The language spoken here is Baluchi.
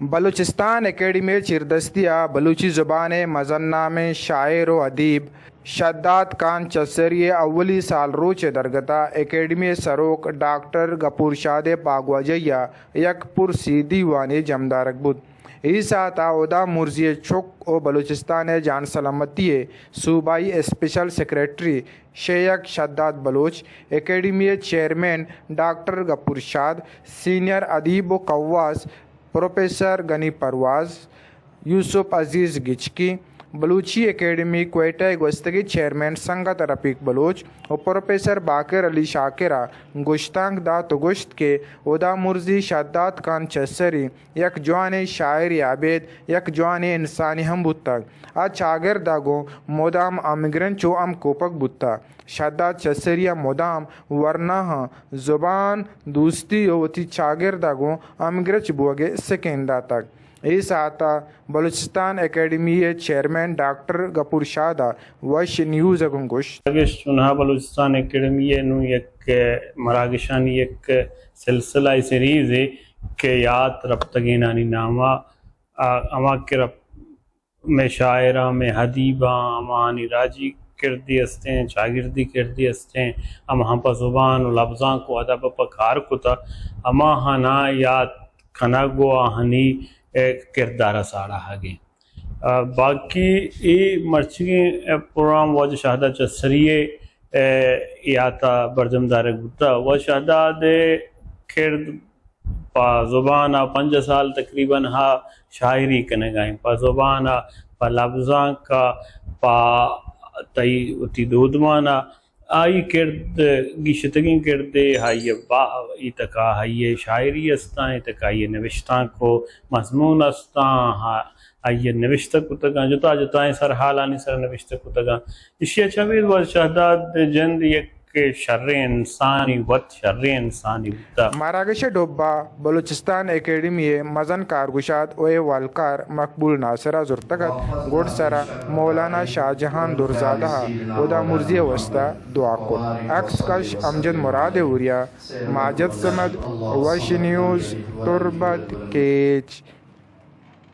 بلوچستان اکیڈمی ءِ چیردستی ءَ بلوچی زبان ءِ مزن نامیں شاعر ءُ ادیب شھداد خان چسری ءِ اولی سالروچ ءِ درگت ءَ اکیڈمی ءِ سروک ڈاکٹر گپور شاد ءِ پاگواجہی ءَ یک پرسی دیوانے جمدارگ بوت۔ اے ساعت ءَ ھدا مرزی ءِ چک ءُ بلوچستان ءِ جان سلامتی ءِ صوبائی اسپیشل سیکرٹری شیخ شھداد بلوچ، اکیڈمی ءِ چیئرمین ڈاکٹر گپور شاد، سینئر ادیب ءُ قواس پروفیسر غنی پرواز، یوسف عزیز گچکی، بلوچی اکیڈمی کوئٹہ ءِ گوستگیں چیئرمین سنگت رفیق بلوچ ءُ پروفیسر باقر علی شاکر ءَ گشتانک دات ءُ گوشت کہ ھدا مرزی شھداد خان چسری یک جوانیں شاعرے ابید یک جوانیں انسانے ھم بوتگ۔ آ چاگرد ءَ گوں مدام ھمگرنچ ءُ ھمکوپگ بوتگ۔ شھداد چسری ءَ مدام ورناھاں زبان دوستی ءُ وتی چاگرد ءَ گوں ھمگرنچ بوگ ءِ سکین داتگ۔ اے ساعت ءَ بلوچستان اکیڈمی ءِ چیئرمین ڈاکٹر گپور شاد ءَ وش نیوز ءَ گوں گوشت۔ اگش چوناھا بلوچستان اکیڈمی ءِ نوں یک مراگشانی یک سلسلہ ءِ سیریزے کہ یات رپتگینانی نام ءَ، آ، ھما کہ رپ-، مئے شاعراں، مئے ادیباں، ھماھانی راجی کردے استیں، چاگردی کردے استیں، ھماھاں پہ زبان ءُ لبزانک ءُ ادب ءَ پہ کار کتہ، ھماھاناں یات کنگ ءُ آھانی، اے، کردار ءَ ساڑاھگ ایں۔ ءُ باقی اے مرچیگیں، اے، پروگرام واجہ شھداد چسری ءِ، اے، یات ءَ برجم دارگ بوتہ۔ واجہ شھداد ءِ کرد پہ زبان ءَ پنجاہ سال تقریباً ھا شاعری کنگ ءَ ایں، پہ زبان ءَ، پہ لبزانک ءَ، پہ تئی وتی دودمان ءَ، آئی کرد گیشتگیں کردے، آئی ءِ با-، اے تک ءَ آئی ءِ شاعری استاں، اے تک ءَ آئی ءِ نبشتانک ءُ مضمون استاں، آ-، آئی ءَ نبشتہ کتگاں، جتا جتائیں سرحالانی سر ءَ نبشتہ کتگاں۔ ایشی ءَ چہ ابید واجہ شھداد ءِ جند یک شریں انسانے، وت شریں انسانے بوتہ۔ مراگش ءِ ڈبہ ءَ بلوچستان اکیڈمی ءِ مزن کارگشاد ءُ اھوالکار مقبول ناصر ءَ زرتگ ات، گڈسر ءَ مولانا شاہ جہان درزادہ ءَ ھدا مرزی ءِ واستا دعا کت۔ عکس کش امجد مراد ءِ ھوریا، ماجد صمد، وش نیوز، تربت، کیچ۔